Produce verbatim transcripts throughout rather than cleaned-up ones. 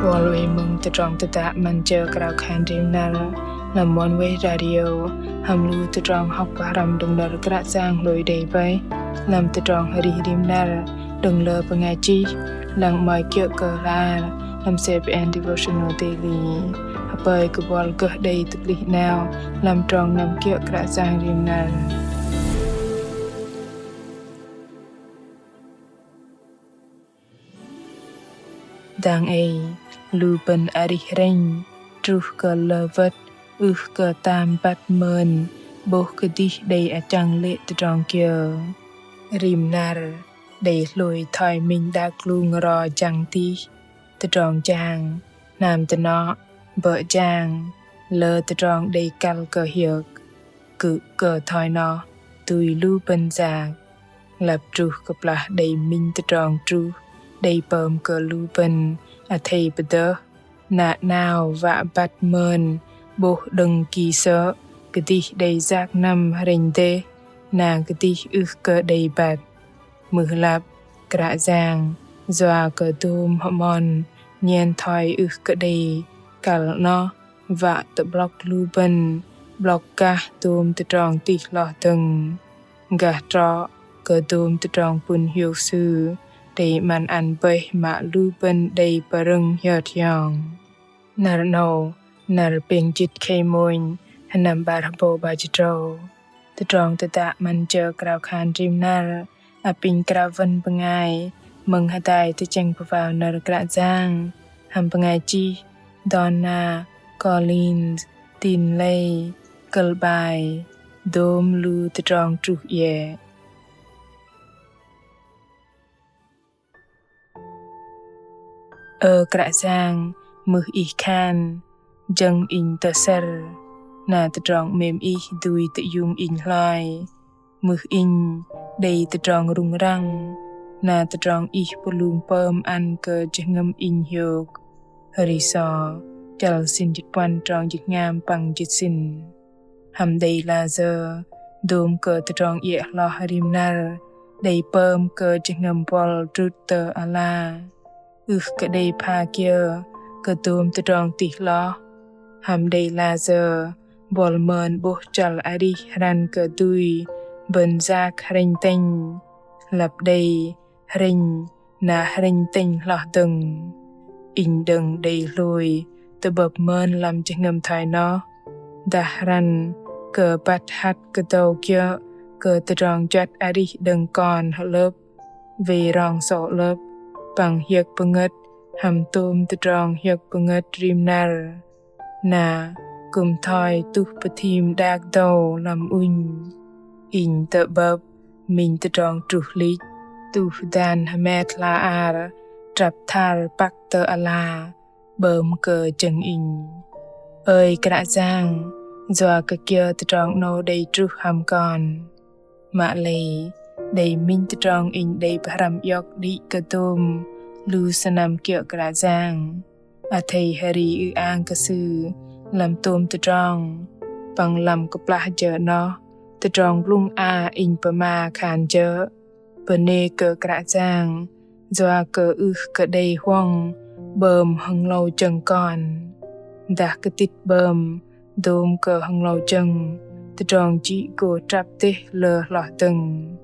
Buăl wei mơ̆ng tơdrong tơdă 'Măn Jơ Krao Khan Rim Năr lăm Oneway Radio, hăm lu tơdrong hŏk pơhrăm đơ̆ng nơ̆r Kră Yang hlôi đei bơih lăm tơdrong arih rim năr đơ̆ng lơ bơngai chih, lăng 'mơ̆i kiơ̆ kơ hla ar lăm C B N Devotional Daily. Hơpơi kơ buăl gơh đei tơplih 'nao lăm trong năm kiơ̆ Kră Yang rim năr. Dang ei, lu bơ̆n arih rĕnh, truh kơ lơ wơ̆t, ưh kơ tam băt mơn 'bôh kơdih đei achăng lê̆ tơdrong kiơ. Rim năr đei hlôi thoi minh đak glung ro jăng tih, tơdrong jang, hnam dơnŏ, bơ̆ jang, lơ tơdrong đei kăl kơ hiơ̆k. Kư̆m kơ thoi noh, tui lu bơ̆n yak, lăp truh kơplah đei minh tơdrong truh đei pơm kơ lu bơ̆n athei pơdơh, na 'nao wă băt mơn 'bôh đơ̆ng ki sơ̆ kơdih đei yak năm hrĕnh dêh, na kơdih ưh kơ đei băt. Mưh lăp, Kră Yang yua kơ dôm hơmon nhen thoi ưh kơ đei kăl 'noh, wă tơ'blŏk lu bơ̆n 'blŏk gah dôm tơdrong tih hloh dơ̆ng. Gah trŏ kơ dôm tơdrong pŭn hiôk Sư đei 'măn ăn bơih mă lu bơ̆n đei pơrơ̆ng hiơt hiong. Năr 'nâu, năr pêng jĭt khei mônh, sơnăm 'bar hơbâu 'bar jĭt tơdrâu. Tơdrong tơdă 'Măn Jơ Krao Khan Rim Năr apinh krao wơ̆n bơngai mơ̆ng hơdai tơchĕng pơwao nơ̆r Kră Yang, hăm bơngai chih Donna Collins Tinley, kơ̆l 'bai Dôm lu tơdrong truh iĕ. Ơ Kră Yang, mưh Ih khan, jơ̆ng inh tơsĕr, na tơdrong 'mêm Ih dui tơiung inh hloi. Mưh inh đei tơdrong rŭng răng, na tơdrong Ih pơlung pơm ăn kơ jơhngơ̆m inh hiôk. Hơri sô, chăl sĭn jĭt puăn trong jĭt hngam păng jĭt sĭn. Hăm đei layơ dôm kơ tơdrong iĕ hloh rim năr đei pơm kơ jơhngơ̆m buăl drŭt tơ ala. Ưh kơ đei pha kiơ kơ dôm tơdrong tih hloh. Hăm đei layơ buăl mơn 'bôh chăl arih hrăn kơ dui bơ̆n yak hrĕnh tĕnh, lăp đei hrĕnh na hrĕnh tĕnh hloh dơ̆ng. Inh đơ̆ng đei hlôi tơ'bơ̆p mơn lăm jơhngơ̆m thoi noh. Dah hrăn kơ băt hăt kơdâu kiơ̆ kơ tơdrong juăt arih đơ̆ng kon hơlơ̆p, wei rong sâu 'lơ̆p, păng hiơ̆k pơngơ̆t hăm tôm tơdrong hiơ̆k pơngơ̆t rim năr. Na kư̆m thoi tuh pơthim đak dâu lăm ŭnh. Inh tơ'bơ̆p minh tơdrong truh hlĭch, tuh dan hơmet hla ar trăp thar păk tơ ala, 'bơm kơ jơ̆ng inh. Ơi Kră Yang, yua kơ kiơ tơdrong 'nâu đei truh hăm kon. Mă lei, đei minh tơdrong inh đei pơhrăm iŏk đĭ kơ dôm lu sơnăm kiơ̆ Kră Yang. Athei hơri ư-ang kơ Sư lăm tôm tơdrong. Păng lăm kơplah jơ noh, tơdrong blŭng a inh pơma khan jơ̆ bơnê kơ Kră Yang, yua kơ ưh kơ đei huŏng 'bơm hơnglâu jơ̆ng kon. Dah kơtĭt 'bơm dôm kơ hơnglâu jơ̆ng, tơdrong jĭ gô trăp dêh lơ hloh dơ̆ng.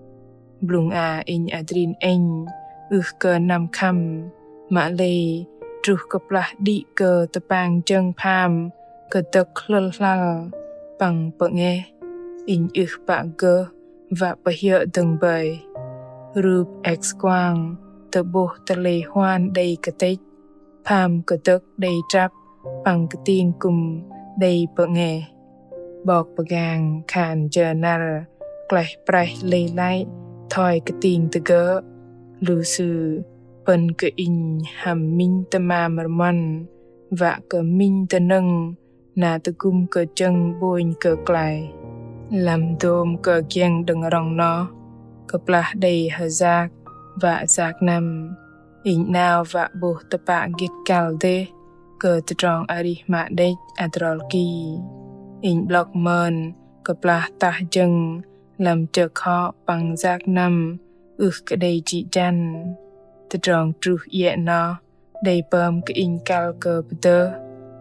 Blŭng a inh adrin ĕnh ưh kơ năm khăm, mă lei truh kơplah đĭ kơ tơpang jơ̆ng pham kơdơ̆k hlơ̆l hlăl păng pơ'ngeh, inh ưh pă gơh wă pơhiơ̆ dơ̆ng bơih. Rup X-quang tơ'bôh tơlei huan đei kơtĕch, pham kơdơ̆k đei trăp păng kơting kư̆m đei pơ'ngeh. 'Bok pơgang khan jơ năr klaih praih lei lăi thoi kơting tơgơ̆. Lu sư pơ̆n kơ inh hăm minh tơmam rơmon, wă kơ minh tơnơ̆ng na tơgŭm kơ jơ̆ng 'bônh kơ klaih. Lăm dôm kơ giĕng đơ̆ng rŏng noh, kơplah đei hơyak wă yak năm, inh 'nao wă 'bôh tơpă gĭt kăl dêh kơ tơdrong arih mă đĕch adrol ki. Inh 'blŏk mơn kơplah tah jơ̆ng lăm jơk hŏ păng yak năm ưh kơ đei jĭ jăn. Tơdrong truh iĕ noh đei pơm kơ inh kăl kơ pơdơh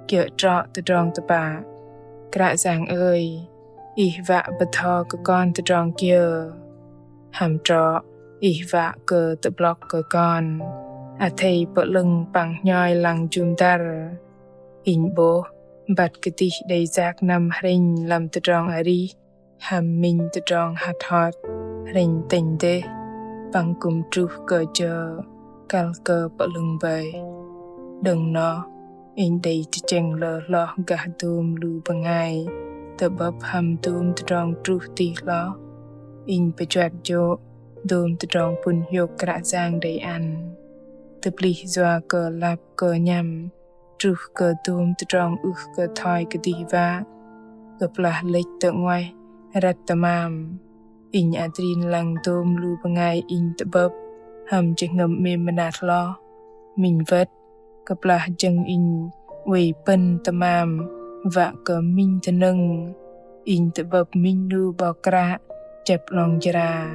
kiơ̆ trŏ tơdrong tơpă. Kră Yang ơi, Ih wă bơtho kơ kon tơdrong kiơ? Hăm trŏ Ih wă kơ tơ'blŏk kơ kon athei pơ'lơ̆ng păng hnhoi lăng jŭm dăr. Inh 'bôh băt kơdih đei yak năm hrĕnh lăm tơdrong arih hăm minh tơdrong hăt hot hrĕnh tĕnh dêh, păng kư̆m truh kơ jơ kăl kơ pơ'lơ̆ng bơih. Đơ̆ng noh, inh đei tơchĕng lơ hloh gah dôm lu bơngai tơ'bơ̆p hăm dôm tơdrong truh tih hloh. Inh pơjuăt jô̆ dôm tơdrong pŭn hiôk Kră Yang đei ăn. Tơplih yua kơ lăp kơ nhăm truh kơ dôm tơdrong ưh kơ thoi kơdih wă, kơplah lĕch tơ 'nguaih răt tơmam. Inh adrin lăng dôm lu bơngai inh tơ'bơ̆p hăm jơhngơ̆m 'mêm mơnat hloh. Minh wơ̆t, kơplah jơ̆ng inh oei pơ̆n tơmam wă kơ minh tơnơ̆ng, inh tơ'bơ̆p minh 'nu 'Bok Kră chĕp 'long jra.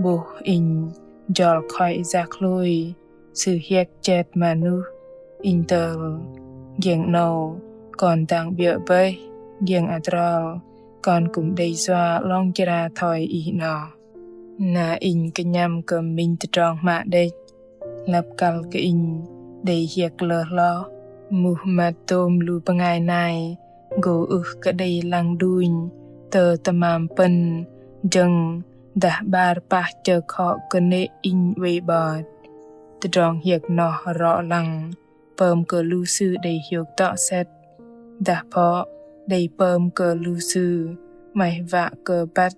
'Bôh inh jol khoi yak hlôi, Sư hiĕk chet mơnuh. Inh tơl: Giĕng 'nâu kon dang 'biơ̆ bơih, giĕng adrol kon kư̆m đei yua 'long jra thoi ih 'noh. Na inh kơnhăm kơ minh tơdrong hmă đĕch. Lăp kăl kơ inh đei hiĕk lơ hloh muh măt dôm lu bơngai nai gô ưh kơ đei lăng đunh tơ tơmam pơ̆n jơ̆ng dah 'bar pah chơk hŏ kơnê̆ inh oei 'bot. Tơdrong hiĕk noh rŏ lăng pơm kơ lu sư đei hiôk tŏ sĕt, dah phŏ đei pơm kơ lu sư 'maih wă kơ băt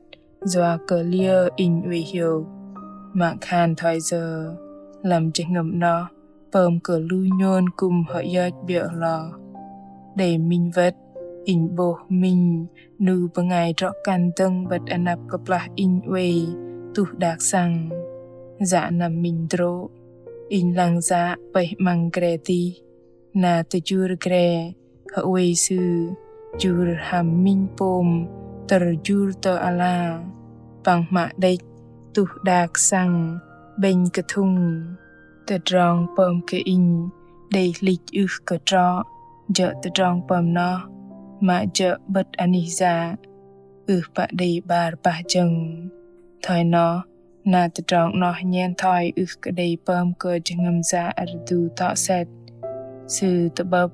yua kơ liơ inh oei hiôk. Mă khan thoi yơ, lăm jơhngơ̆m noh pơm kơ lu nhôn kư̆m hơ'yơch 'biơ̆ hloh. Đei minh wơ̆t, inh 'bôh minh 'nu bơngai drŏ-kăn dơ̆ng 'bơ̆t anăp kơplah inh oei tuh đak săng. Yă năm minh drô̆, inh lăng yă pơih 'măng gre tih, na tơjur gre hơ'uei sư jur hăm minh pôm tơrjur tơ ala, păng hmă đĕch tuh đak săng 'bĕnh kơthŭng. Tơdrong pơm kơ inh đei hlĭch ưh kơ trŏ jơ̆ tơdrong pơm noh, mă jơ̆ 'bơ̆t anih yă ưh pă đei 'bar pah jơ̆ng. Thoi noh, na tơdrong noh nhen thoi ưh kơ đei pơm kơ jơhngơ̆m yă rơdu tŏ sĕt. Sư tơ'bơ̆p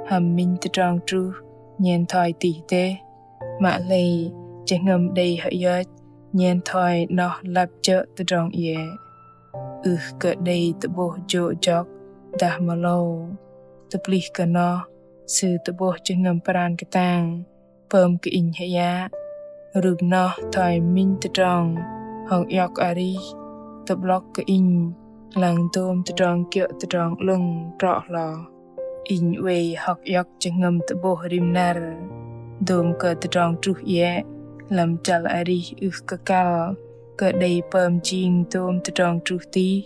hăm minh tơdrong truh nhen thoi tih dêh, mă lei jơhngơ̆m đei hơ'yơch nhen thoi noh lăp jơ̆ tơdrong iĕ. Ưh kơ đei tơ'bôh jô̆ jŏk dah mơlâu. Tơplih kơ noh, sư tơ'bôh jơhngơ̆m pran kơtang pơm kơ inh hơyă. Rup noh thoi minh tơdrong hŏk iŏk arih, tơ'blŏk kơ inh lăng dôm tơdrong kiơ̆ tơdrong 'lơ̆ng trŏ hloh. Inh oei hŏk iŏk jơhngơ̆m tơ'bôh rim năr, dôm kơ tơdrong truh iĕ lăm chăl arih ưh kơ kăl kơ đei pơm jing dôm tơdrong truh tih,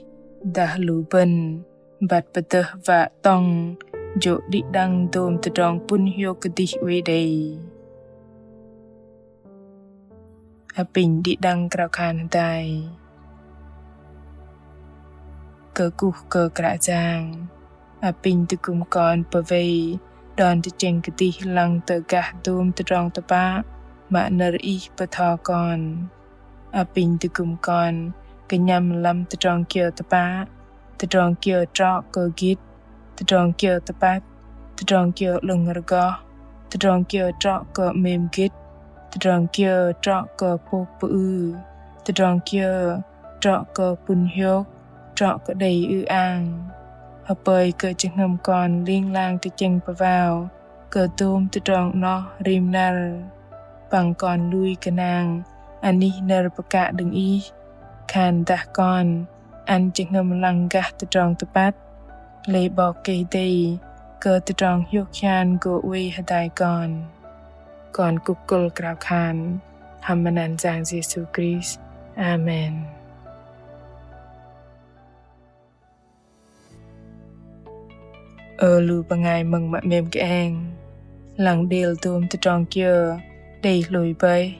dah lu bơ̆n băt pơdơh wă tŏng jô̆ đĭ đăng dôm tơdrong pŭn hiôk kơdih oei đei. Apinh đĭ đăng krao khan hơdai. Kơkuh kơ Kră Yang, apinh tơgŭm kon pơwei đon tơchĕng kơdih lăng tơ gah dôm tơdrong tơpă mă nơ̆r Ih bơtho kon. Apinh tơgŭm kon kơnhăm lăm tơdrong kiơ tơpă, tơdrong kiơ trŏ kơ gĭt, tơdrong kiơ tơpăt, tơdrong kiơ 'lơ̆ng rơgoh, tơdrong kiơ trŏ kơ 'mêm gĭt, tơdrong kiơ trŏ kơ pôk pơư, tơdrong kiơ trŏ kơ pŭn hiôk, trŏ kơ đei ư-ang. Hơpơi kơ jơhngơ̆m kon ling lang tơchĕng pơwao kơ dôm tơdrong 'noh rim năr. Păng kon lui kơnang anih nơ̆r pơkă đơ̆ng Ih, khan dah kon ăn jơhngơ̆m lăng gah tơdrong tơpăt, lei 'Bok Kei-Dei kơ tơdrong hiôk hian gô oei hơdai kon. Kon kŭk kŭl krao khan hăm măt anăn Yang Yêsu Krist. Amen. Ơ lu bơngai mơ̆ng mă 'mêm kơeng, lăng đêl dôm tơdrong kiơ đei hlôi bơih,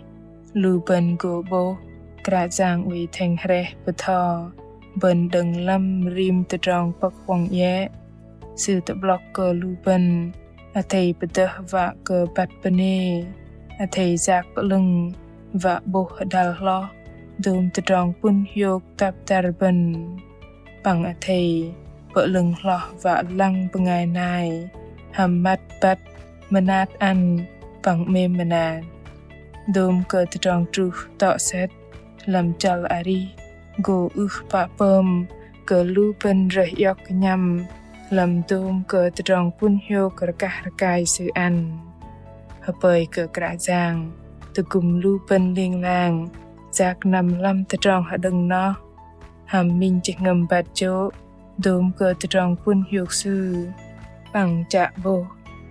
lu bơ̆n gô 'bôh Kră Yang oei thĕng hrĕh bơtho bơ̆n đơ̆ng lăm rim tơdrong pơ̆k huŏng iĕ. Sư tơ'blŏk kơ lu bơ̆n, athei pơdơh wă kơ băt bơnê, athei yak pơ'lơ̆ng wă 'bôh hơdăl hloh, dôm tơdrong pŭn hiôk tăp dăr bơ̆n. Păng athei pơ'lơ̆ng hloh wă lăng bơngai nai hăm măt băt mơnat ăn păng 'mêm mơnat. Dôm kơ tơdrong truh tŏ sĕt lăm chăl arih gô ưh pă pơm kơ lu bơ̆n rơih iŏk kơnhăm lăm dôm kơ tơdrong pŭn hiôk rơkah rơkai Sư ăn. Hơpơi kơ Kră Yang tơgŭm lu bơ̆n ling lang yak năm lăm tơdrong hơđơ̆ng noh, hăm minh jơhngơ̆m băt jô̆ dôm kơ tơdrong pŭn hiôk Sư, păng chă 'bôh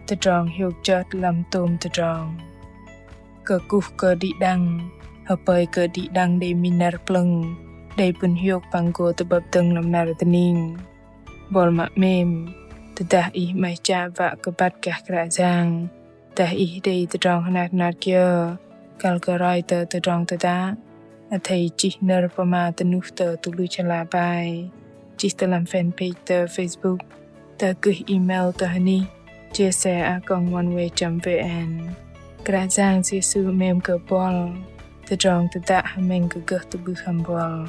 tơdrong hiôk chơt lăm tôm tơdrong. Kơkuh kơ đĭ đăng, hơpơi kơ đĭ đăng đei minh năr plơ̆ng, đei pŭn hiôk păng gô tơ'bơ̆p dơ̆ng lăm năr dơning. Buăl mă 'mêm, tơdah ih 'maih chă wă kơ băt gah Kră Yang, dah ih đei tơdrong hơnat hơnat kiơ, kăl kơ roi tơ tơdrong tơdă, athei chih nơ̆r pơma tơnuh tơ tơluch hla bai, chih tơ lăm fanpage tơ Facebook, dah gơih email tơ hơnih chia sẻ a còng oneway chấm vn. Kră Yang Yêsu 'mêm kơ buăl, tơdrong tơdă hơmĕng kơ gơh tơ'bưh hăm buăl.